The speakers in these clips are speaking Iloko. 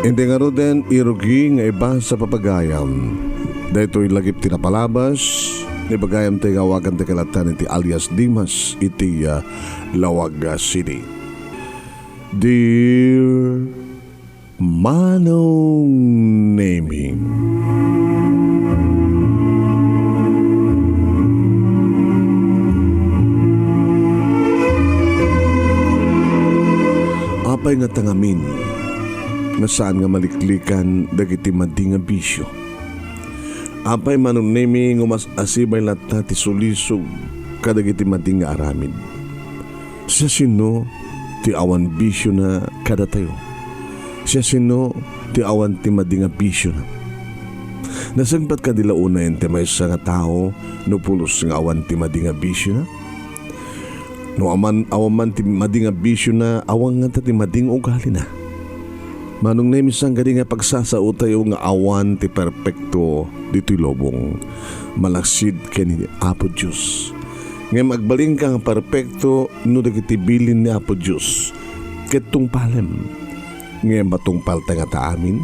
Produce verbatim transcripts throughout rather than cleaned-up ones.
Iti ngaruden, irugi nga ibasa, pagayam. Daytoy lagip ti napalabas, ni pagayam ti nga awagan ti kalatan iti alias Dimas iti, ah, Laoag, ah, City. Dear Manong Neming. Apay nga tangamin nga saan nga maliklikan dagiti madi nga bisio? Apay, Manong Nemi, nga mas-asibay latta ti sulisog kadagiti madi nga aramid? Siasino ti awan bisiona kadatayo? Siasino ti awan ti madi nga bisiona? Nasungbat kadi la unayen ti maysa nga tao no pulos nga awan ti madi nga bisiona? No aman, awan man ti madi nga bisiona, awan ngata ti madi nga ugalina. Manong Nemi, saan kadi nga pagsasaotayo nga awan ti perpekto ditoy lubong, malaksid ken ni Apo Dios. Ngem agbalinka nga perpekto no dagiti bilin ni Apo Dios ket tungpalem. Ngem matungpalta ngata amin?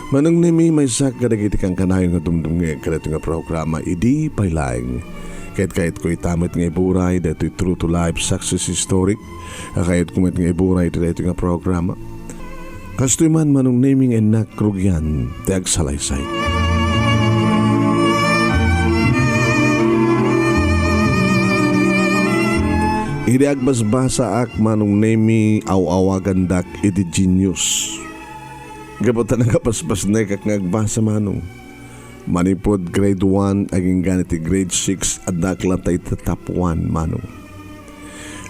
Manong Nemi, maysa kadagiti kankanayon nga dumdumngeg kadagiti nga programa idi pay laeng. Ket kayatko ita met nga iburay daytoy true to life success story a kayatko met nga iburay iti daytoy nga programa. Kastoy man, Manong Nemi, nga innak rugian ti agsalaysay. Idi agbasbasaak, Manong Nemi, aw-awagandak iti genius. Gapu ta nagabasbasnekak nga agbasa, Manong. Manipud grade one agingga iti grade six, addaak latta iti top one, Manong.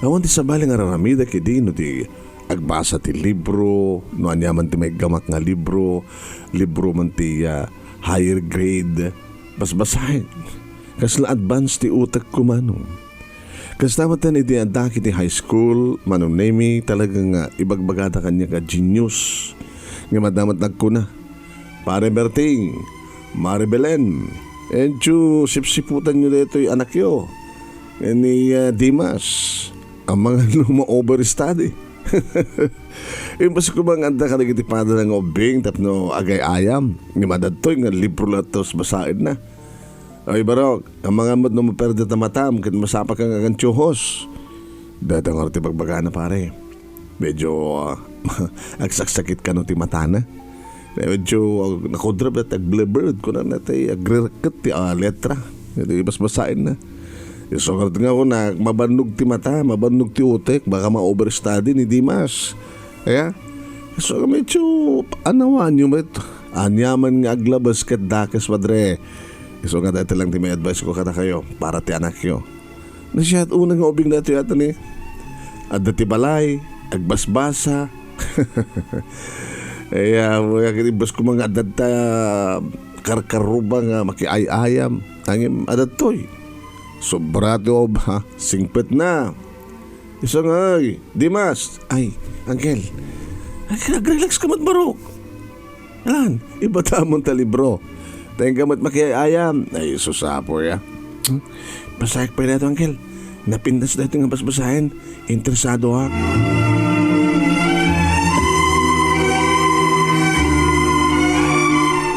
Awan ti sabali nga ar-aramidek idi no ti agbasa ti libro, no ania man ti maiggamak nga libro, libro man ti, ah, higher grade, basbasaek. Kasla advance ti utekko, Manong. Kasta met idi addaak iti high school, Manong Nemi, talaga nga ibagbagada kaniak a genius. Ngem adda met nagkuna, "Pare Berting, Mare Belen, entio sipsiputanyo daytoy anakyo, ni, ah, Dimas, amangan no ma-overstudy." Imbes koma nga adda kadagiti padana nga ubbing tapno agay-ayam, ngem adda daytoy nga libro latta ti basaenna. Ay, barok, amangan met no maperde ta matam ket masapaka nga agantiohos. Dayta ngarud ti bagbagana, pare. Medyo, ah, agsaksakit kano ti matana. Medyo, ah, nakudrab dayta, agblurred, kunana ti agririkket ti, ah, letra. Iti basbasaenna. Isu ngarud nga kuna, mabannog ti mata, mabannog ti utek, baka ma-overstudy ni Dimas. Kaya, so, medyo anawanyo met. Aniaman nga aglabas ket dakes, padre. Isu nga dayta lang ti ma-advise ko kadakayo para ti anakyo. Nasia unay nga ubing daytoy a ni. Adda ti balay, agbasbasa. Ay, ah, imbes koma nga adda ta karkaruba nga makiay-ayam. Ngem adda daytoy. Sobra ti ubing, ha? Singpetna. Isu nga, ay, Dimas. Ay, Uncle. Ay, nag-relax ka met, barok. Alan, ibatamon ta libro. Tengka met makiay-ayam. Ay, sus, apo, ya. Hmm? Basaek pay daytoy, Uncle. Napintas daytoy nga basbasaen. Interesadoak.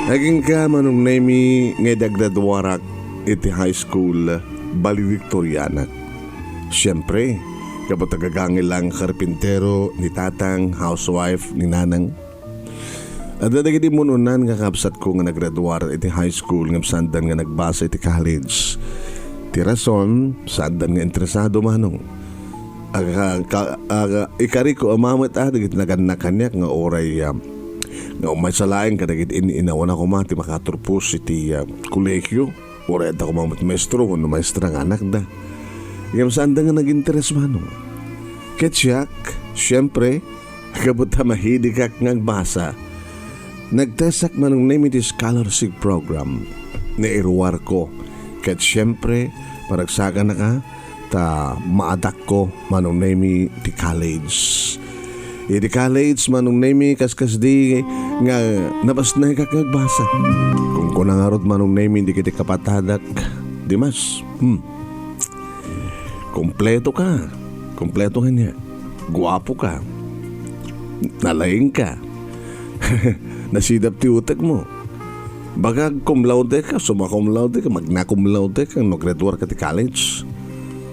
Agingga, Manong Nemi, nga idi aggraduarak iti high school, valedictorianak. Siempre, gapu ta gagangay la nga karpintero ni tatang, housewife ni nanang. Adda dagiti immun-unan nga kabsatko nga naggraduar iti high school ngem saandan nga nagbasa iti college. Ti rason, saandan nga interesado, Manong. Aga, ka, aga, ikariko a mamet a dagiti nagannak kaniak nga uray, ah, nga umaysa laeng kadagiti in-inawana koma ti makaturpos iti, ah, kolehio. Uray adda koma met maestro wenno maestra nga anakda. Ngem saanda nga naginteres, Manong. Ket siak, siempre, gapu ta mahidikak nga agbasa, nagtesak, Manong Nemi, ti scholarship program. Nairuarko. Ket siempre, paragsakanaka, ta maadakko, Manong Nemi, ti college. Iti college, Manong Nemi, kaskasdi nga nabasnekak nga agbasa. Kunkuna ngarud, Manong Nemi, dagiti kapatadak, Dimas. Hmm. Kompleto ka. Kompleto nga niya. Guapo ka. Nalaing ka. Nasidap ti utekmo. Baga cum laude ka, summa cum laude ka, magna cum laude ka, no graduar ka ti college.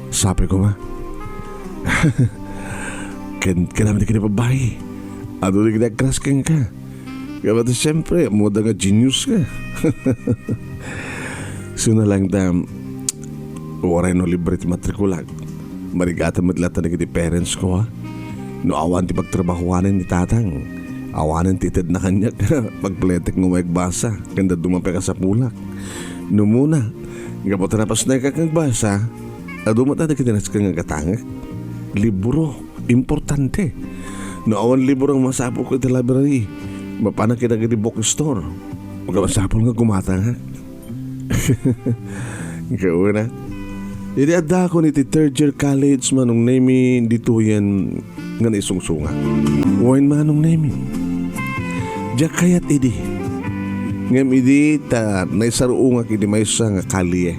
Sabi ko nga, ken, ken amin ti kinibabai. Adu di kiniagras kenka. Kaya ti siyempre, muda nga genius ka. Suna lang da, waray no libre ti matrikulak. Marigaten met latta dagiti parents ko, ha? No awan ti pagtrabahuanen ni tatang, awanen ti itedna kaniak, pagpletek nga umayag basa, ken dadduma pay kasapulak. No muna, gapu ta napasnay ka kang basa, adu met dagiti nasken nga gatangek. Libro, importante. No awan libro nga masapul ko iti library, mapanak iti bookstore. Masapul nga gumatangak. Kauna, idi addakon iti third year college, Manong Nemi, ditoyen nga naisungsongak. Wen, Manong Nemi, diak kayat idi. Ngem idi ta naisarungak iti maysa nga kalye,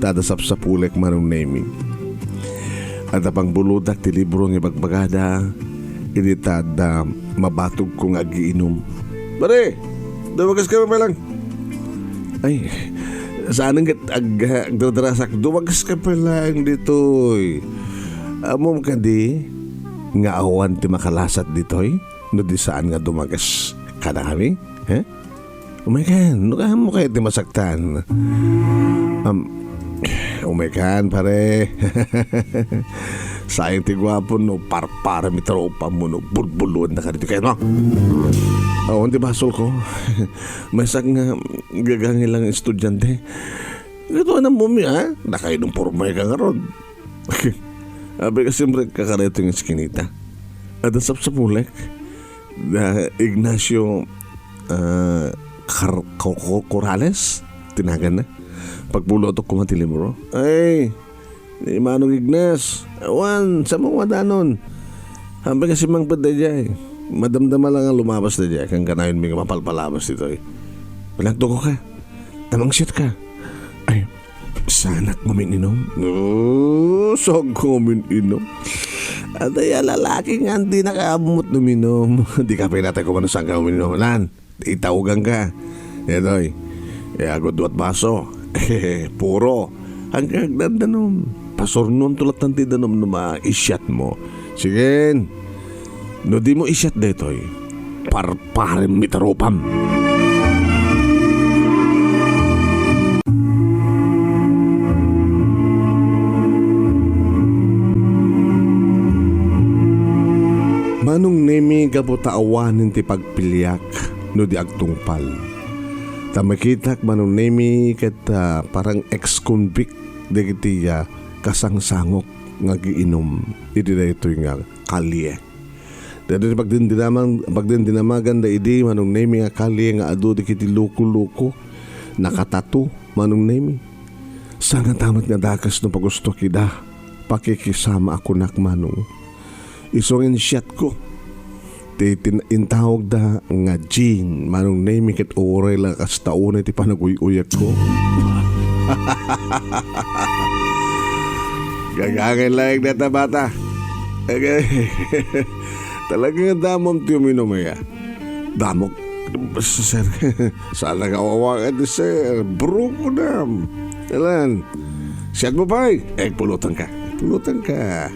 ta adda sapsapulek, Manong Nemi. Adda pangbulodak ti libro nga ibagbagada, idi ta adda mabatogko nga agiinum. Pare, dumagas ka pa lang. Ay, saan nga ag-, agdadarasak, dumagas ka pa lang ditoy. Ammom kadi nga awan ti makalasat ditoy, no di saan nga dumagas kadakami? Eh? Umay kan, no kaammo kay ti masaktan. Um, umay kan, pare. Sayang ti guapo no parpara mi tropam no bulbuluan na kadito kay no. Awan ti basol ko. Maysa nga gagangay lang estudyante. Ito anam mo mi, ha? Nakainumporma ka ngaron. Abi ka siyempre kakarito nga skinita. Adda sapsapulek. Da Ignacio, ah, Car-, Co-, Co-, Corrales, tinagan na. Pagbulotok ko nga ti libro. Ay, ni Manong Ignas, awan, sa mo nga danon. Hampay kasi mangpet da jay. Madamdama lang ang lumabas da jay. Kang kanayon mi nga mapalpalabas dito eh. Walang tuko ka. Tamang shit ka. Ay, sanak mo mininom? Oo, saan ko mininom? Atay, a lalaki nga, di nakaamot no minom. Di ka pinatay ko man saan ka mininom. Lan, itaugan ka. Itoy, e, agudwat baso. Puro. Ang kagdandanom. Pasurnon tulatan ti danom no maisyat mo. Sige. No di mo isyat daytoy, parparem mi tarupam. Manong Nemi, gapu ta awanen ti pagpiliak no di agtungpal. Ta makitak, Manong Nemi, ket, ah, parang ex-convict dagiti, ah, kasangsangok nga agiinum iti daytoy nga kalye. Daytoy ti pagdindinamang-, pagdindinamagan da idi Manong Nemi nga kalye nga adu dagiti luko-luko, nakatato, Manong Nemi. Saan nga ta met nga dakes no pagustoak ida, pakikisama a kunak, Manong. Isu nga insyatko ti tin-, intawagda nga Jean, Manong Nemi, ket uray la kasta unay ti panaguy-uyekko. Gagangay laeng dayta bata. Okay. Talaga nga damom ti uminum, aya. Damok. Sir, saan nga awawakan ti sir? Bro ko nam. Alan. Siyat mo pay. Eh, pulutan ka. Pulutan ka.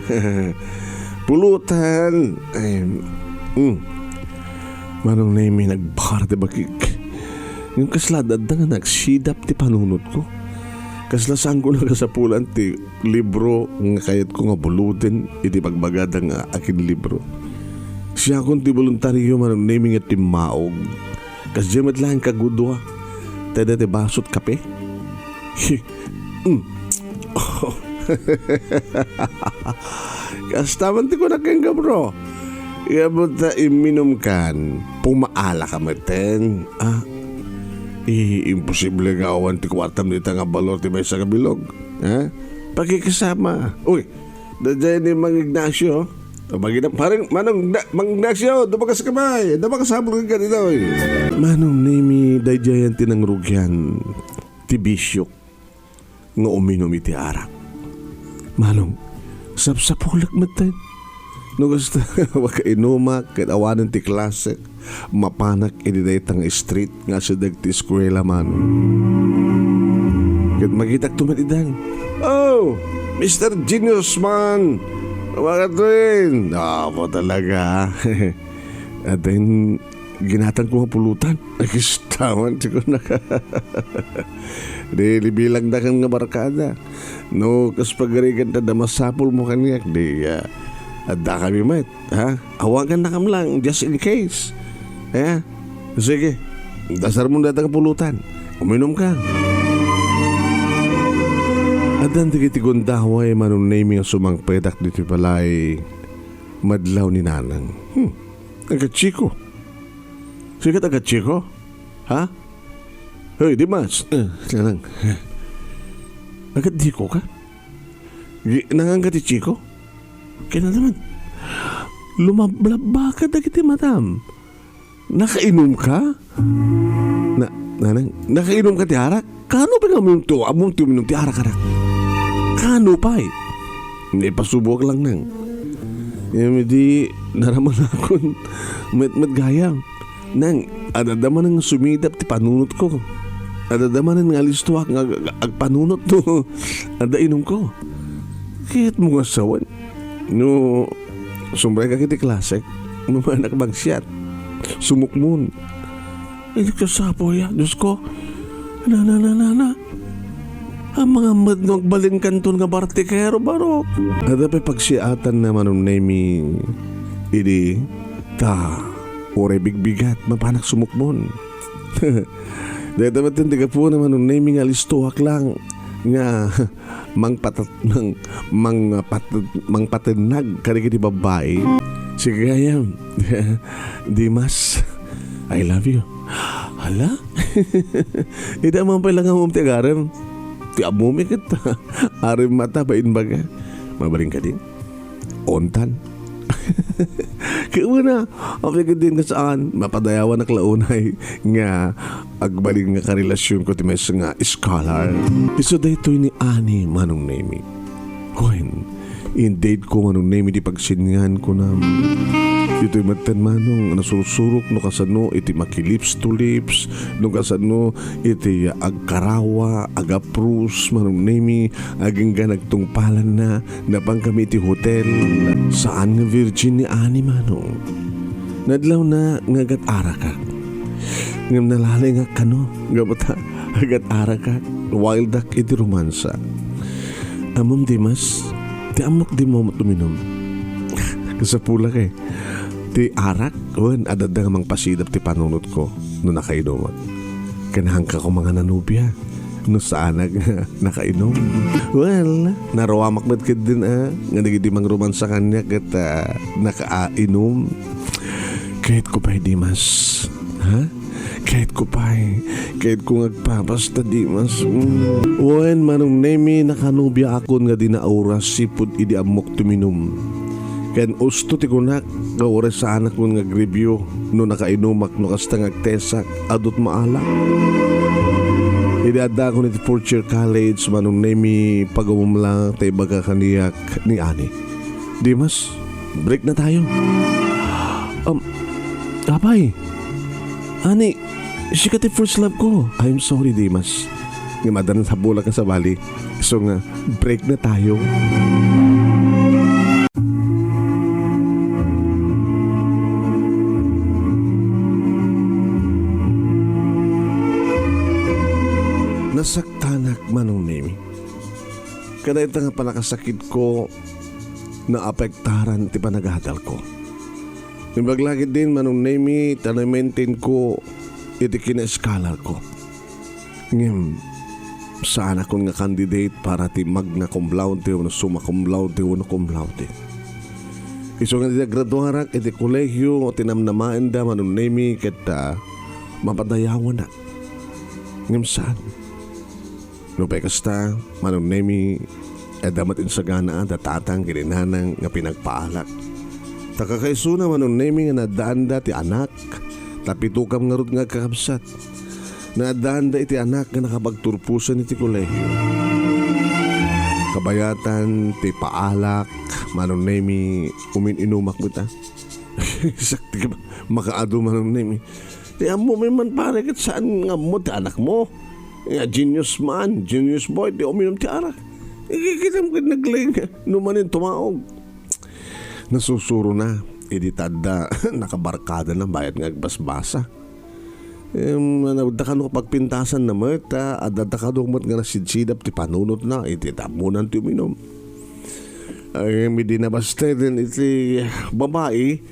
Pulutan. Ay, mm. Manong Nemi, nagbakar ti bakik. Ngem kasla adda nga nagsidap ti panunotko. Kasla saan ko nakasapulan ti libro nga kayatko nga buluden iti pagbagada nga akin libro. Siakon ti boluntario, Manong Nemi, nga timmaog. Kasdiay met laeng kagudua. Tayda ti basot kape. Mm. Kasta man ti kunak kenka, bro. Gapu ta imminum kan, pumaala ka metten. Ah, i-, imposible nga awan ti kuartam dita nga balor ti maysa nga bilog. Ha? Pakikisama. Uy, daydiay ni Mang Ignacio. Pagina-, parang, Manong Igna-, Mang Ignacio, dumagas ka ba? Dumagas habol ka dito, eh. Manong Nemi, daydiayan ti nangrugian ti bisyo nga uminum iti arak. Manong, sapsapulek metten. No kasta, makainumak ket awanen ti klasek, mapanak idi dayta nga street nga asideg ti eskuela man. Ket makitak to met idan. "Oh, Mister Genius man! Bakit rin? Apo talaga." Adin ginatan ko nga pulutan. Nakistawan ti kunak. Di, di bilangdakan nga barkada. No, kas pagarigan ta da masapul mo kaniak, di, ah, adda kami met, ha? Awagannakam lang, just in case. Ha? Sige, dasar mo data nga pulutan. Uminom ka. Addan dagiti gundaway, Manong Nemy, nga sumangpetak ditoy balay madlaw ni Nanang. Hmm, agad Chico. Sikat agad Chico? Ha? Hoy, Dimas. Eh, siya lang. Agad Chico ka? Gi-, nangan ka ti Chico? Kaya naman. Lumablaba ka dagiti madam. Nakainom ka? Na, nanang, nakainom ka ti arak? Kano pa nga uminom to? Amon ti uminom ti arak, arak. Kano pay? Naipasuboak lang nang. Ngem idi naraman akon met, met gayam. Nang, adda manen nga sumidap ti panunotko. Adda manen nga alistoak nga ag-, ag-, agpanunot no adda inumko. Kayatmo nga sawen. No, sumrek ka iti klasek, no maanak bagsiat. Sumukmon. Idi kasapo ya, Diyos ko. Na, na, na, na, na. Ang mga madno agbalin kanton nga bartikero, barok. Adda pay pagsiatanna, Manong Nemy, idi ta, uray bigbigat, mapanak sumukmon. Dayta met ti gapuna, Manong Nemy, nga alistoak lang nga mangpatat-, mang-, mangpatat-, mangpatennag kadagiti babbai. Sige gayam. Dimas, I love you. Hala? Ida man pay lang nga umti agarem. Ti ammom ket arem mata bain baga. Mabalin ka din? Ontan. Kaya na, apay ket din nga saan, mapadayawanak la unay nga agbalin nga karelasyonko ti maysa nga scholar. Isu daytoy ni Ani, Manong Nemy. Wen, in-date ko, Manong Nemy, ti pagsingan kunam. Ditoy metten, Manong, nasursurok no kasano iti maki-lips to lips, no kasano iti agkarawa, agapros, Manong Nemy, agingga nagtungpalanna, napan kami iti hotel. Saan nga virgin ni Ani, Manong. Nadlawna nga agat-arakak. Ngem nalalingak kano, gapu ta agat-arakak, wildak iti romansa. Ammom, Dimas, ti ammok dimo met uminom. Kasapulak eh. Ti arak, wen, adda nga mangpasidap ti panunotko no nakainumak. Kanahanka ko mga nanubia no saanak nga nakainom. Well, naruamak met ket din, ah, nga dagiti mangromansa kaniak ket, ah, nakaainom. Kayatko pay, Dimas. Ha? Kayatko pay. Kayatko nga agpapasta, Dimas. Mm. Wen, Manong Nemy, nakanubiaakon nga di nauras sipud idi ammok tuminum. Ken usto ti kunak nga uray saanakon nga agribyo no nakainumak no kasta nga agtesak, adut maalak. Idi addakon iti fourth year college, Manong Nemy, pagumumla ta ibaga kaniak ni Ani. Dimas, break na tayo. Um, apay, Ani, sika ti first love ko. I'm sorry, Dimas. Nga madan sa bulak nga sabali. So nga, break na tayo. Nasaktanak, Manong Nemy. Kadayta nga panakasakit ko, naapektaran ti panagadal ko. Imbag lagi din, Manong Nemy, ta na-maintain ko iti kinaeskalar ko. Ngem, saanakon nga candidate para ti magna cum laude wenno summa cum laude wenno cum laude. Isu nga iti graduarak iti kolegio, tinamnamaenda, Manong Nemy, ket, ah, mapadayawanak. Ngem saan. Nupay kasta, Manong Nemy, adda met insagana da tatang ken nanang nga pinagpaalak. Ta kakaisuna, Manong Nemy, nga naaddaanda ti anak, ta pito kam ngarud nga agkakabsat. Naaddaanda iti anak nga nakapagturposen iti kolegio. Kabayatan ti paalak, Manong Nemi, umin-inumak met a. Sakti ka ba? Makaadu, Manong Nemi. Ti ammo mi man pare ket saan nga ammo ti anakmo. Nga genius man, genius boy, ti uminom ti arak. Ikikitam ket nagling, no manen tumaog. Nasusurona, idi ta adda nakabarkadana bayat nga agbasbasa. Em, adda kano pagpintasanna met, a, adda kano met nga nasidsidap ti panunotna iti ammonan ti uminom. Ay, idi nabasteden iti babai,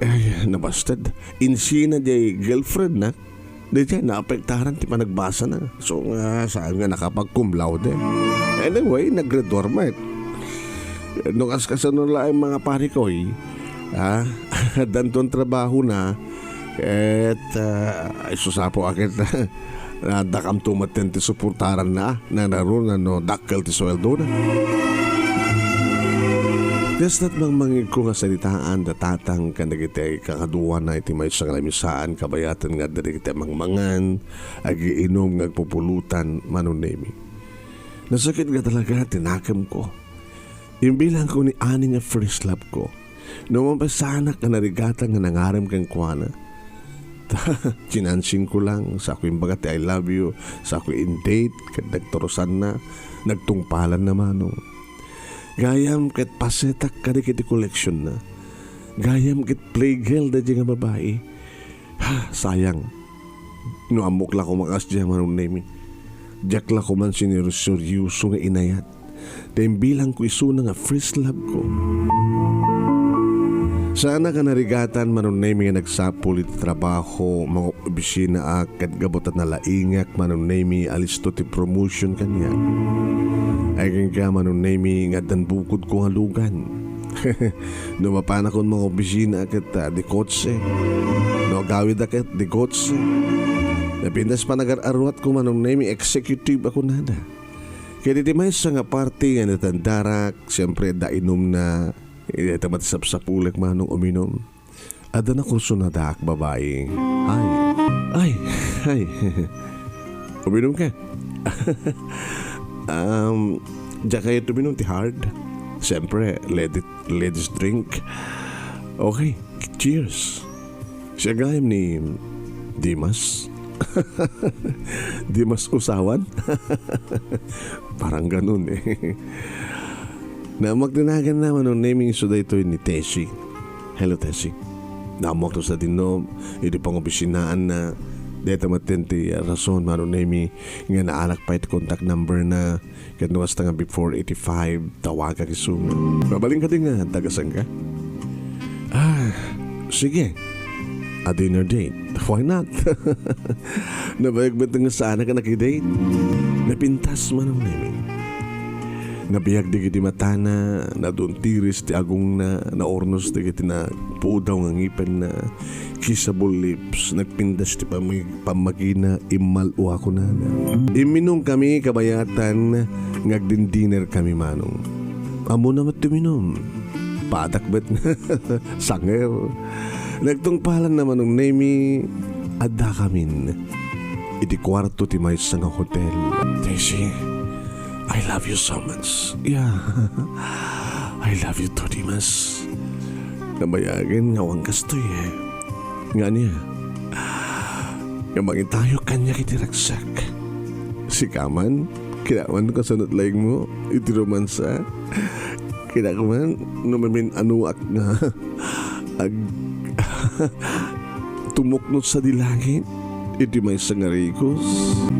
ay, nabasted. Insina diay girlfriendna, diay naapektaran ti panagbasana. So, nga, saan nga nakapag-cum laude. Anyway, naggraduar met. No kaskasano laeng mga parikoy, ha? Danton trabahona, ket, ah, ay, susapo a ket, ah, dakamto met ti suportaranna, nanaruna no dakkel ti sueldona. Kasta't mangmangegko nga saritaan da tatang ken dagiti kakaduana iti maysa nga lamisaan kabayatan nga adda dagiti mangmangan, agiinom nga agpupulutan, Manong Nemi. Nasakit nga talaga ti nakemko. Imbilangko ni Ani nga first love ko. No mapasanak a narigatan nga nangarem kenkuana. Ta, chinansin ko lang, sa ako imbaga ti "I love you", sa ako in-date, ket nagturusanna, nagtungpalanna, Manong. Gayam ket pasetak kadagiti koleksionna. Gayam ket playgirl daydiay nga babai. Ha, sayang. No ammok la koma kasdiay, Manong Nemi. Diak la koman sinerseryoso nga inayat. Ta imbilangko isuna nga first love ko. Saanak a narigatan, Manong Nemi, nga nagsapul iti trabaho, mangobisinaak, ket gapu ta nalaingak, Manong Nemi, alisto ti promotion kaniak. Ay kenka, Manong Nemi, nga addan bukodko nga lugan. No mapanakon mangobisina ket, ah, di kotse. No agawid a ket di kotse. Napintas panagar-aruatko, Manong Nemi, executive a kunada. Ket iti maysa nga party nga natandarak, siyempre, adda inumna, iti maysa sapsapulek, Manong, uminom. Adda nakursunadaak babai. Ay. Ay. Ay. Uminom ka? Um, diak kayat uminom ti hard. Siyempre, lady, ladies drink. Okay, cheers. Siya gayam ni Dimas. Dimas usawan? Parang ganun eh. Naammoak ti naganna, Manong Nemi, isu daytoy ni Tessie. Hello, Tessie. Naammoak to sadino, iti pangobisinaanna, dayta met ti rason, Manong Nemi, nga naanak pay ti contact number na, ket no kasta nga before eighty-five, tawagak isu. Mabalin kadi nga, taga-san ka? Ah, sige. A dinner date. Why not? Nabayag met nga saanak a nakidate. Napintas, Manong Nemi. Nabiag dagiti matana, naduntiris ti agongna, naurnos dagiti napudaw nga ngipenna, kissable lips, nagpintas ti pamag-, pammagina, immal-o a kunana. Imminum kami kabayatan nga agdindiner kami, Manong. Ammona met ti uminum. Padak met nga sanger. Nagtungpalanna, Manong Nemi, addakamin iti kuarto ti maysa nga hotel. Tessie, I love you so much. Yeah. I love you too, Dimas. Nabayagen nga awan kastoy, eh. Nga ania? Nga mangitayok kaniak iti ragsak. Sika man, kinawan no kasano ti laingmo iti romansa. Kinakuman, no mamin-anuak nga ag-, tumuknot sadi langit iti maysa nga rikos.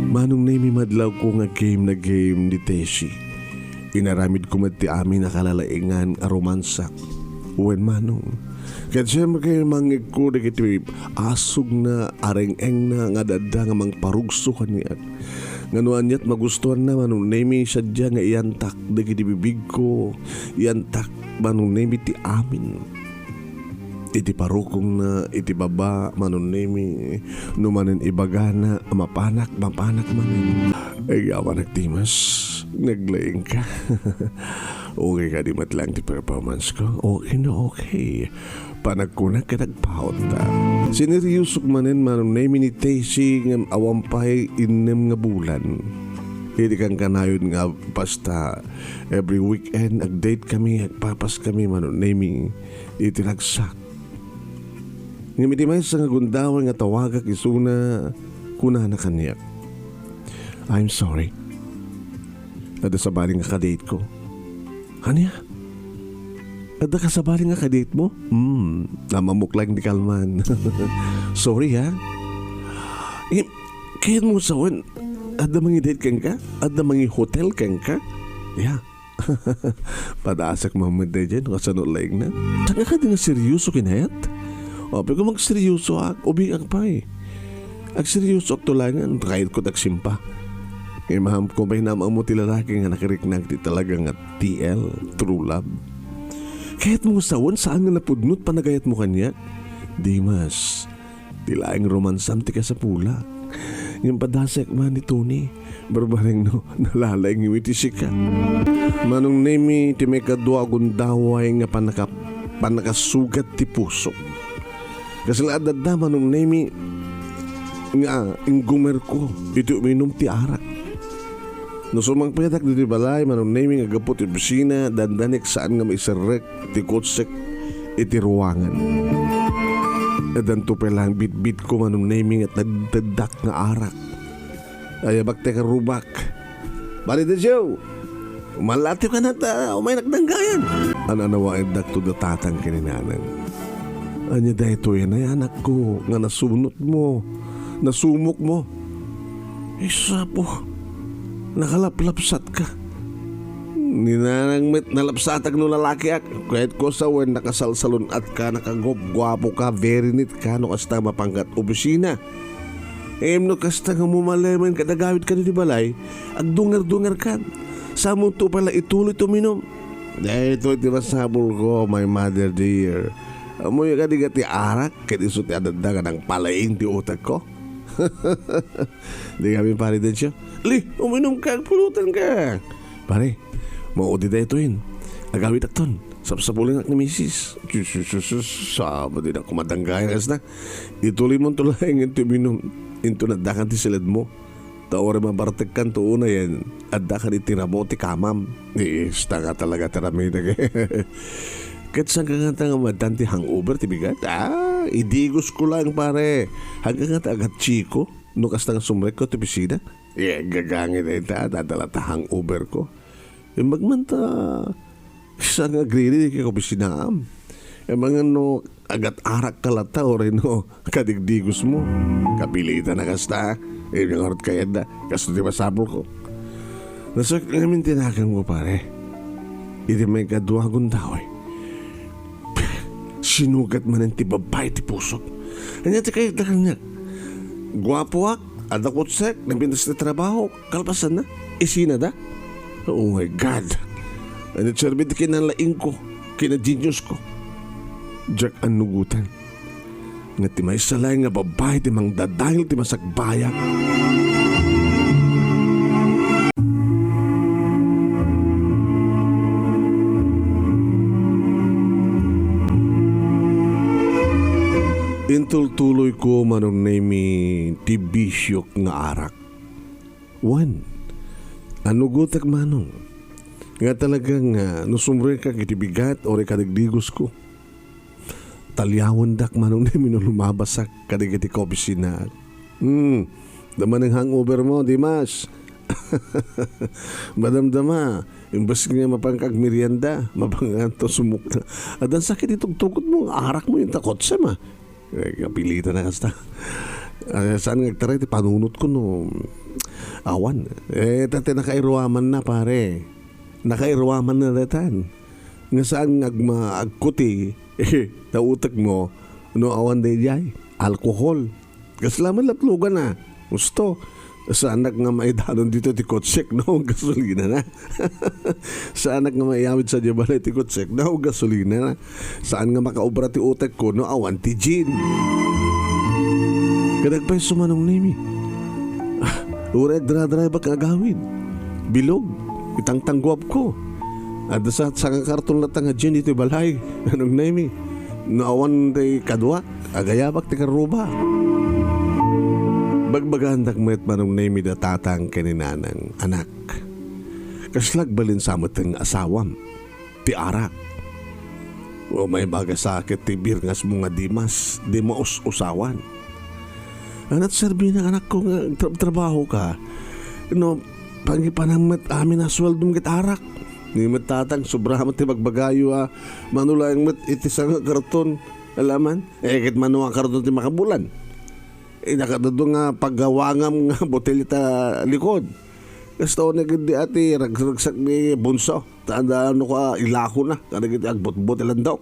Manong Nemi, madlawko nga game na game ni Tessie. Inaramidko met ti amin a kalalaingan a romansa. Wen, Manong. Ket siyempre, mangngegko dagiti asugna, areng-engna nga adda nga mangparugso kaniak. Nga no aniat magustuanna, Manong Nemi, sadiay nga iyantak dagiti bibigko, iyantak, Manong Nemi, ti amin. Iti parukongna, iti baba, Manong Nemi, no manen ibagana a mapanak, mapanak manen. Ay, awanak, Dimas, naglaing ka. Okay kadi met laeng ti performance ko? Okay na okay. Panagkunak ket agpaut ta. Sineryosok manen, Manong Nemi, ni Tessie ngem awan pay innem nga bulan. Idi kankanayon nga basta every weekend, agdate kami, agpapas kami, Manong Nemi, iti ragsak. Ngem iti maysa nga gundaway nga tawagak isuna, kunana kaniak, "I'm sorry. Adda sabali nga kadate ko." "Ania? Adda kasabali nga kadate mo?" "Hmm, namamok lang di kalman." "Sorry, ha? Eh, kayat mo sawen, adda mangidate kenka? Adda mangihotel kenka?" Ya. Padasek mammed daydiay no kasano laeng na. Saan ka kadi nga seryoso kinayat? Apay ko magseryosoak, ubingak pay. Agseryosoak to laengen, kayatko ti agsimpa. Imam ko pay namammo ti lalaki nga nakiriknak ti talaga nga T L, true love. Kayat mo sawen, saan nga napudno ti panagayat mo kaniak? Dimas, ti laeng romansam ti kasapulak. Ngem padasek man ni Tony, barbareng no, nalalaing iti sika. Manong Nemi, ti maikadua a gundaway nga panaka-, panakasugat ti pusok. Kasla adda, Manong Nemi, nga inggumerko iti uminum ti arak. No sumangpetak ditoy balay, Manong Nemi, nga gapu ti opisina, dandanek saan nga maiserrek ti kotsek iti ruangan. Addanto pay laeng bitbitko, Manong Nemi, nga tedteddak nga arak. Ayabak ti karrubak. "Pare Decio, umalatiw ka na ta umaynak danggayan." An-anawaendakto da tatang ken ni nanang. "Ania daytoy, anakko, nga nasunot mo, nasumok mo?" "Isapo, nakalaplapsat ka." "Ni nanang met nalapsatak no lalakiak. Kayatko sawen, nakasalsalun-at ka, nakagupguapo ka, very neat ka, no kasta mapangkat opisina. Ngem no kasta nga mumalemen ket agawid ka ditoy balay, agdunger-dungerkan. Saanmonto pay la ituloy ti uminum." "Daytoy ti masapulko, my mother dear. Ammoyo kadi nga ti arak ket isu ti adda nga nangpalaing ti utekko." "Di kami, Pare Dencio." "Li, uminumka, agpulutanka." "Pare, maudi daytoyen. Agawitakton. Sapsapulengak ni misis." "Sus, sus, sus, sus. Saba, dinak koma danggayan kasta. Ituloymonto laengen ti uminum. Inton addakan ti siledmo. Ta uray mabartekkanto unayen, addakan iti ramo ti kamam." "Ista nga talaga ti aramidek." "Ket saanka ngata nga maaddan ti hangover ti bigat?" "Ah, idigosko laeng, pare. Saanka ngata agatsiko no kasta nga sumrekko ti opisina?" "Eh, gagangay dayta, adda la ta hangover ko." "Imbag man ta, saan nga agriri ka opisinaam? Imbag no agat-arak ka latta, uray no kadigdigos mo." "Kapilitan a kasta, eh, nga ngarud kayatda, kasto ti masapulko." Nasakit ngamin ti naganko, pare. Iti maikadua a gundaway, sinugat manen ti babbai ti pusok. Ania ti kayatda kaniak? Guapoak, adda kotsek, napintas ti trabaho, kalpasanna, isinada. Oh my God! Ania ti serbi ti kinalaingko, kinageniusko? Diak annugotan nga ti maysa laeng nga babbai ti mangdadael ti masakbayak. Intultuloyko, Manong Nemi, ti bisiok nga arak. Wen, annugotek, Manong, nga talagang, ah, no sumrekak iti bigat uray kadigdigosko, taliawendak, Manong Nemi, no lumabasak kadagiti kaopisinaak. Hmm, adda manen hangover mo, Dimas. Madamdama, imbes nga mapanka agmerienda, mapanka to sumukla. Addan sakit ti tugtugot mo, arak mo, yung takot siya, ma. Eh, kapilitan a kasta. Ah, saan nga agtaray ti panunotko no awan? Eh, ta ti nakairuamanna, pare. Nakairuamanna daytan. Nga saan nga agma-, agkuti, eh, ta utek mo, no awan daydiay, alcohol. Kasla man laplugan a. Gusto. Saanak nga maidanon dito ti kotsek no gasolina na. Saanak nga maiyawid sadiay balay ti kotsek no gasolina na. Saan nga makaobra ti utekko no awan ti gin. Kadag pay sumanong Nemi. Ah, uray agdra-drive-ak nga agawid. Bilog. Itangtangguapko. Adda sa, sanga karton latta nga gin iti balay. Manong Nemi. No awan ti kaduak, agayabak ti karruba. Bagbagaandak met, Manong Nemi, da tatang ken ni nanang, anak. Kasla agbalin sa met nga asawam ti arak. O, maibaga sa ket ti birngasmo nga Dimas, di maus-usawan. Ania ti serbina, anakko, nga tra-, trabaho ka? No, pangipanam met amin a sueldom ket arak. Ni met tatang, sobra met ti bagbagayo a mano laeng met iti sanga karton. Alaman, eh, ket mano a karton ti makabulan? Eh, nakadado nga paggawangam nga botelya ta likod. Kasta unay ket di ati ragragsak ni Bunso. Ta adda no ka ilako na, kadagiti agbutbut ilandok.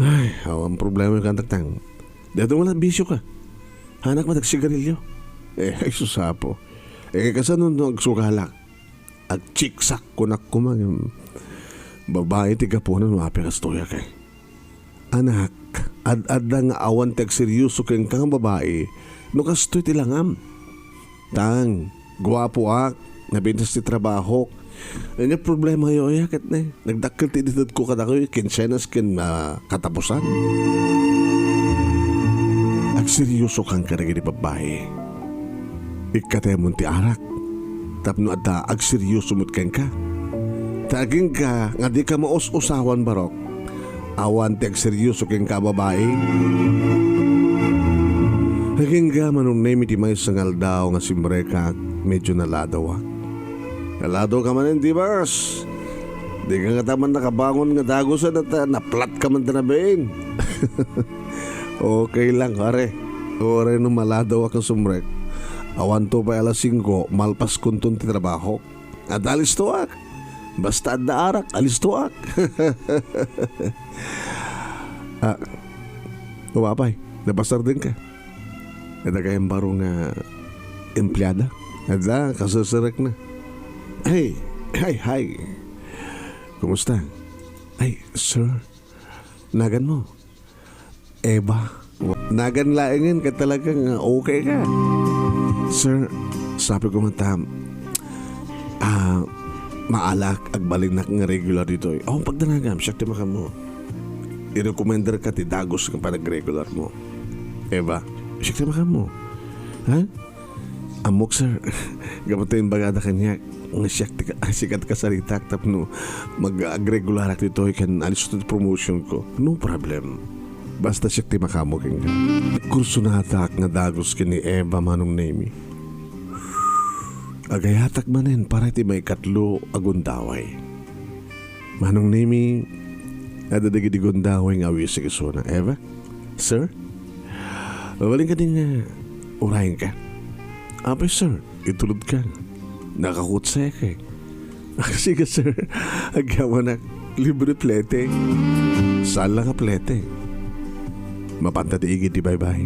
Ay, awan problema kan taktang. Dito wala bisyo ka. Anak mo, nagsigarilyo. Eh, ay, susapo. Eh, kasano no agsugalak? Agtsiksak kunak kumang. Babae ti gapunan, mapia kastoyak eh. Anak, ad-adda nga awan ti agseryoso kenka nga babae, no kastoy ti langam. Tang, guapoak, napintas ti trabahok. Ania problema yo, ya, ket ne, nagdakkel ti itedko kadakayo, kinsenas ken, ah, katapusan. Agseryoso kan kadagiti babae. Ikkatemon ti arak, tapno adda agseryoso met kenka. Ta agingga nga dika maus-usawan, barok. Awan ti agseryoso kenka a babae. Agingga, Manong Nemi, ti maysa nga aldaw nga simrekak, medyo naladawak. Naladaw ka manen, Dimas? Di ka ngata man nakabangon nga dagusen, ta naplat ka man ta nabin. Okay lang, pare. Uray no maladaw a kasumrek. Awanto pay alas singko, malpas kunton ti trabaho. Adda alistoak. Basta adda arak, alistoak. Ah, o apay, napasardeng ka. Adda kayam baro nga empleada? Adda, kaseserek na. Ay, ay, ay. Kumusta? Ay, sir, nagan mo? Eva. Nagan laengen ket talagang, ah, okay ka. Sir, sabi ko man ta, ah, maala agbalinnak nga regular ditoy. Oh, pagdanagam, siak ti makanmo. I-recommender ka ti dagus nga panagregular mo. Eva, siak ti makanmo. Ha? Ammok, sir. Gapu ta imbagada kaniak nga siak ti ka-, sikat kasaritak tapno mag-, agregularak ditoy ken alisto ti promotion ko. No problem. Basta siak ti makanmo kenka. Kursunatak nga dagus ken ni Eva, Manong Nemi. Agayatak manen para iti maikatlo a gundaway. Manong Nemi, adda dagiti gundaway nga awisek isuna. Eva? Sir? Mabalin kadi nga urayen ka? Apay, sir, itulod ka. Nakakutsek eh. Ah, sige, sir. Agyamanak. Libre plete. Saan lang a plete? Mapanta ti igid ti baybay.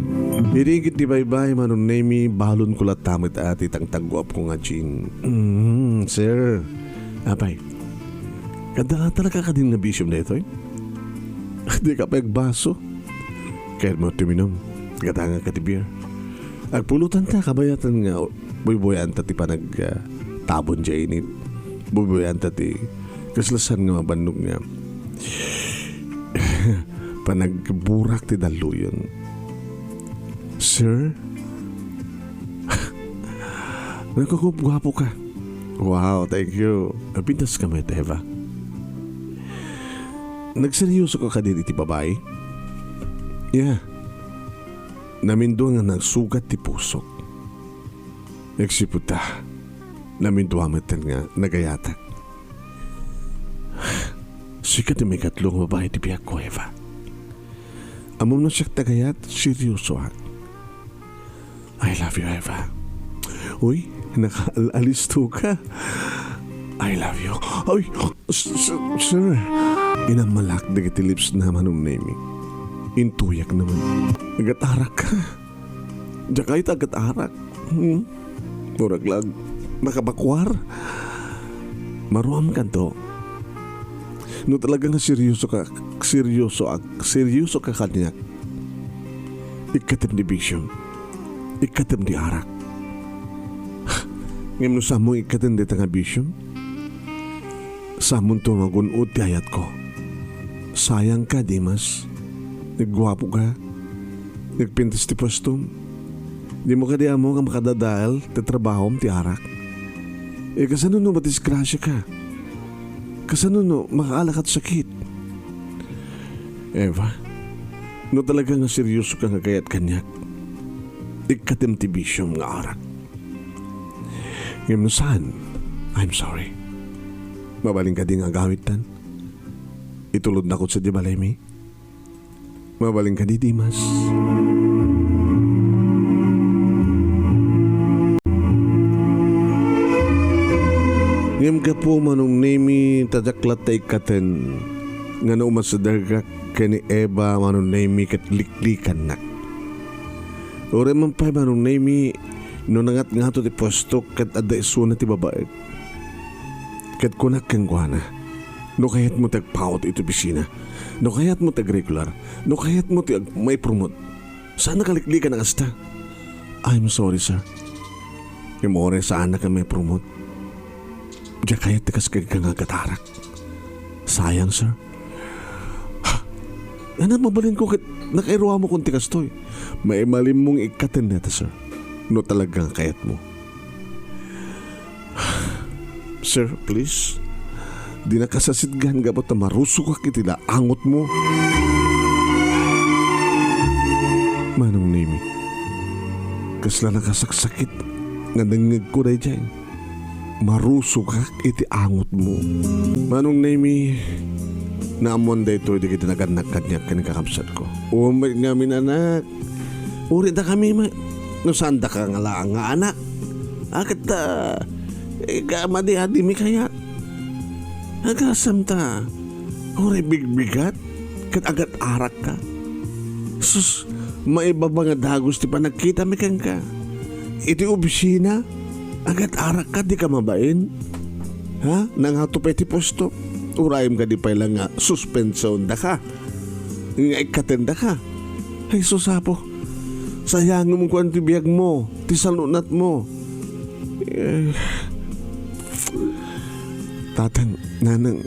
Iti igid ti baybay, Manong Nemi, balon ko latta met a ti tangtagguap ko nga Jean. Mm, sir. Apay, adda talaga kadin nga bisiom daytoy? Di ka pay agbaso? Kayat mo ti uminom? Gatangak ka ti beer. Agpulutan ta, kabayatan nga buybuyan ta ti panag, ah, tabon diay init. Buybuyan ta ti kasla saan nga mabannog nga panagburak ti dalluyon. Sir? Nagkagupguapo ka. Wow, thank you. Napintas ka met, Eva. Nagseryoso ka kadin iti babae? Yeah. Namindua nga nagsugat ti pusok. Nagsipud ta. Namindua met nga nagayatak. Sika ti maikatlo nga babae ti biagko, Eva. Ammom no siak ti agayat, seryosoak. I love you, Eva. Uy, nakaalisto ka. I love you. Ay, s-, s-, sir. Inammalak dagiti lips na, Manong Nemi. Intuyak naman. Agatarak ka. Diakay ta agatarak. Hmm? Murag lang makabakuar. Maruam kanto. No talaga nga seryoso ka, seryoso ak-, seryoso ka kaniak, ikkatem ti bisiom. Ikkatem ti arak. Ngem no saan mo ikkatem dayta nga bisiom, saan monto nga gun-od ti ayatko. Sayang ka, Dimas. Nagguapo ka. Nagpintas ti puestom. Dimo kadi ammo nga makadadael ti trabahom ti arak? E, kasano no madisgrasiaka? Kasano no makaalakat sakit? Eva, no talaga nga seriosoka nga kayat kaniak, ikkatem ti bisiom nga arak. Ngem no saan, I'm sorry. Mabalin kadi nga agawidtan? Itulodnak sadiay balaymi. Mabalin kadi, Dimas? Ngem gapu, Manong Nemi, ta diak latta ikkaten nga no umasidegak ken ni Eva, Manong Nemi, ket liklikannak. Uray man pay, Manong Nemi, no nangatngato ti puestok ket adda isuna ti babaek. Ket kunak kenkuana, no kayatmo ti agpaut iti opisina, no kayatmo ti agregular, no kayatmo ti ag-, maipromote, saannak a liklikan a kasta. I'm sorry, sir. Ngem uray saannak a maipromote, diak kayat ti kas kenka nga agatarak. Sayang, sir. Ha? Ania, mabalinko ket nakairuamokon ti kastoy. Maimalimmo nga ikkaten dayta, sir, no talaga nga kayatmo. Sir, please. Dinak a sasitgan gapu ta marusokak iti laangotmo. Manong Nemi, kasla nakasaksakit nga nangngegko daydiay. Marusokak iti angotmo. Manong Nemi, naammoan daytoy dagiti nagannak kaniak ken ni kakabsatko. Uray met ngamin, anak. Uray dakami met. No saan daka nga laeng nga anak. A, ket, ah, ika, madi-adimi kayat. Agasam ta, uray bigbigat ket agat-arakka. Sus, maibaba nga dagus ti panagkitami kenka. Iti opisina, agat-arakka, dika mabain. Ha? Nangato pay ti puesto? Urayem kadi pay la nga suspension daka nga ikkaten daka. Ay, sus, Apo. Sayangem kuan ti biagmo, ti salunatmo. Eh, tatang, nanang,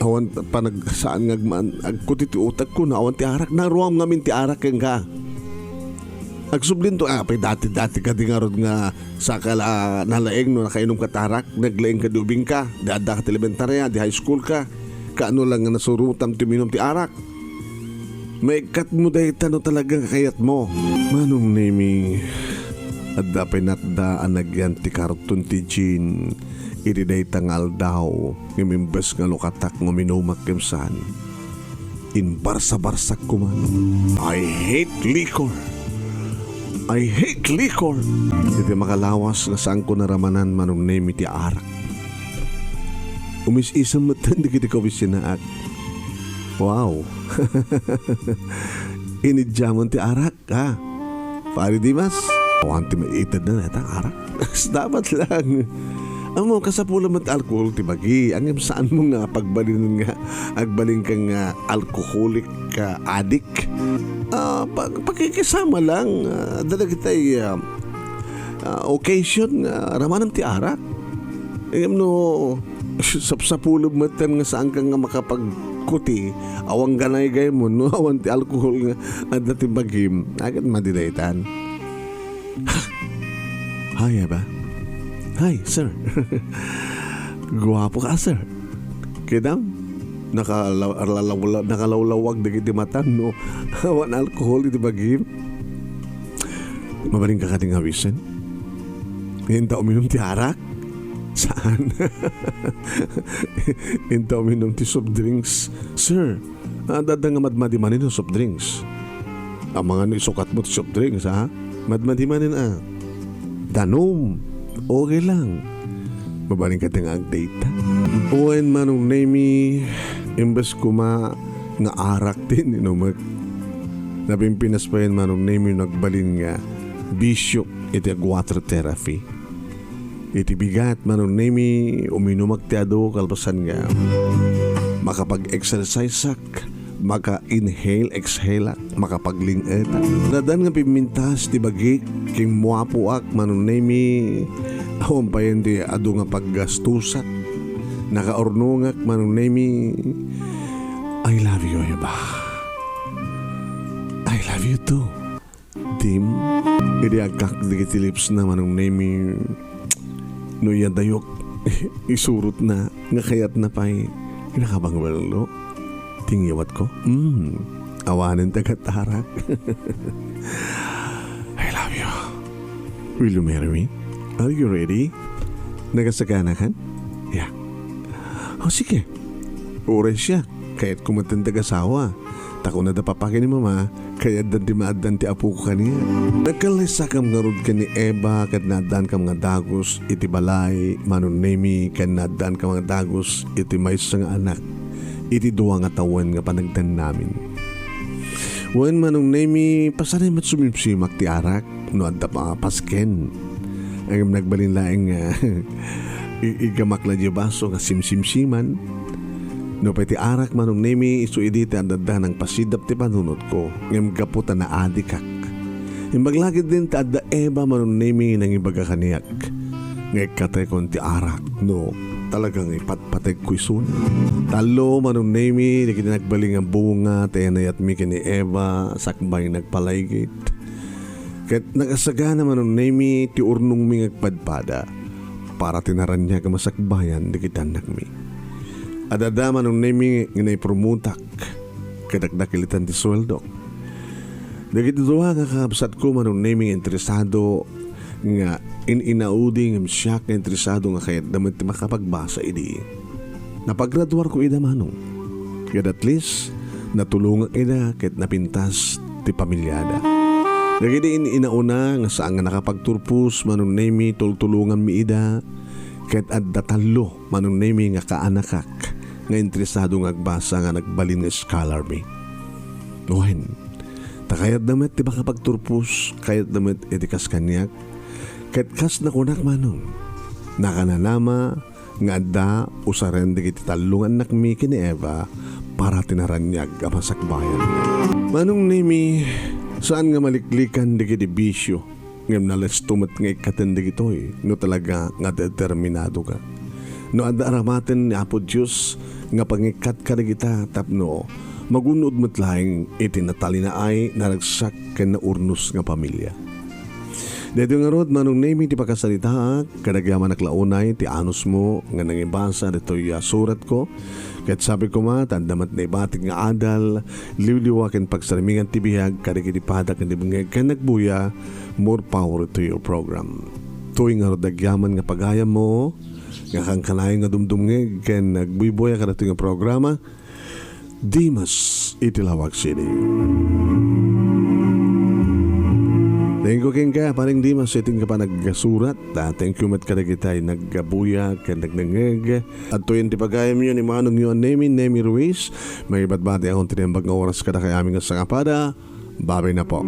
awan panag-, saan nga agman-, agkuti ti utakko, no awan ti arak. Naruam ngamin ti arak kenka. Agsublinto, a, pay dati-dati kadi ngarud nga saka la nalaeng no nakainom ka ti arak, naglaeng ka di ubingka, di adda ka ti elementaria, di high school ka, kaano lang nga nasurotam ti uminom ti arak. Maikkatmo dayta no talaga nga kayatmo. Manong Nemi, adda pay natda a nagyan ti karton ti gin iti dayta nga aldaw, ngem imbes nga lukatak nga uminumak ken saan, imbarsa-barsak koma. I hate liquor. I hate liquor. Iti makalawas nga saanko naramanan, Manong Nemi, ti arak. Umis-isem metten dagiti kaopisinaak. Wow. Iniddiamen ti arak, ha? Pari Dimas, awan ti maitedna dayta arak. Dapat lang. Ammo, kasapulan met alkohol ti bagi. Ngem saanmo nga pagbalinen nga agbalinka nga alcoholic ka addict. Ah, pag-, pakikisama lang, ah, dagitay, ah, ah, occasion nga ramanem ti arak. Ngem no sapsapulem metten nga saanka nga makapagkuti, awan ganaygaymon, no awan ti alkohol nga adda ti bagim, a ket madi daytan. Hi, Eva. Hi, sir. Guapo ka, sir. Kidam, nakala-, lalaw-, nakalawlawag dagiti matam no awan alkohol iti bagim. Mabalinka kadi nga awisen? Inta uminom ti arak? Saan? Inta uminom ti soft drinks? Sir, adda nga madmadi manen a soft drinks. Amangan no isukatmo ti soft drinks, ha? Madmadi manen a danum. Okay lang. Mabalin kadi nga agdate? Wen, Manong Nemi, imbes koma nga arak ti ininumek, napimpinas payen, Manong Nemi, nagbalin nga bisio iti ag-water therapy. Iti bigat, Manong Nemi, uminumak ti adu, kalpasan nga makapag-exerciseak, maka-inhale, exhaleak, makapagling-etak. Nadan nga pimmintas ti bagik, kimmuapoak, Manong Nemi, awan payen ti adu nga paggastusak. Nakaurnongak, Manong Nemi. I love you, Eva. I love you too. Dim, idi agkak dagiti lipsna, Manong Nemi, no iyadayok, isurotna nga kayatna pay nakabangwello. Ti ngiyawatko, mm, awanen taga-Tarak. I love you. Will you marry me? Are you ready? Nagasaganakan? Yeah. O, sige. Uray siak, kayatko met ti agasawak. Ta kuna da papa ken ni mama, kayatdan ti maaddan ti apok kaniak. Nagkallaysakam ngarud ken ni Eva ket naaddaankam nga dagus iti balay, Manong Nemi, ken naaddaankam nga dagus iti maysa nga anak, iti dua nga tawen nga panagdannamin. Wen, Manong Nemi, pasanay met sumimsimak ti arak no adda pa-, pasken. Ngem nagbalin laeng nga i-, igamak la diay baso nga simsimsiman. Nupay ti arak, Manong Nemi, isu idi ti adda nangpasidap ti panunotko, ngem gapu ta naadikak. Imbag la ketdin ta adda Eva, Manong Nemi, nangibaga kaniak nga ikkatekon ti arak no talaga nga ipatpategko isuna. Tallo, Manong Nemi, dagiti nagbalin nga bunga ti inayatmi ken ni Eva sakbay nagpalaygit. Ket nakasagana, Manong Nemi, ti urnongmi nga agpadpada para ti naraniag a masakbayan dagiti annakmi. Adda, Manong Nemi, nga naipromotak ket dakdakilitan ti sueldok. Dagiti dua nga kakabsatko, Manong Nemi, nga interesado nga in-inaudi ngem siak nga interesado nga kayatda met ti makapagbasa idi. Napagraduarko ida, Manong. Ket at least, natulongak ida ket napintas ti pamilyada. Dagiti in-inauna nga saan nga nakapagturpos, Manong Nemi, tultulonganmi ida ket adda tallo, Manong Nemi, nga kaanakak nga interesado nga agbasa nga nagbalin nga scholar mi. Wen, ta kayatda met ti makapagturpos, kayatda met iti kas kaniak. Ket kas nakunak, Manong, nakananama nga adda usaren dagiti tallo nga annakmi ken ni Eva para ti naraniag a masakbayan. Manong Nemi, saan nga maliklikan dagiti bisio, ngem nalesto met nga ikkaten dagitoy no talaga nga determinadoka. No adda aramaten ni Apo Dios nga pangikkatka dagita tapno magun-od met laeng iti natalinaay, naragsak, ken naurnos nga pamilia. Daytoy ngarud, Manong Nemi, ti pakasaritaak, ket agyamanak la unay ti anusmo nga nangibasa ditoy a suratko. Ket sapay koma, ta adda met naibatik nga adal, liwliwa ken pagsarmingan ti biag kadagiti pada ken di bungeg ken nagbuya, more power to your program. Toy ngarud agyaman nga pagayammo, nga kankanayon nga dumdumngeg ken nagbuybuya kadagitoy nga programa, Dimas iti Laoag City. Thank you kenka, Paring Dimas, iti nga panagsurat. Ah, thank you met kadagiti nagbuya ken nagdengngeg. Adtoyen ti pagayamyo ni manongyo a Nemi, Nemi Ruiz. Mangibatbati akon ti naimbag nga oras kadakayo amin nga sangapada. Babay na po.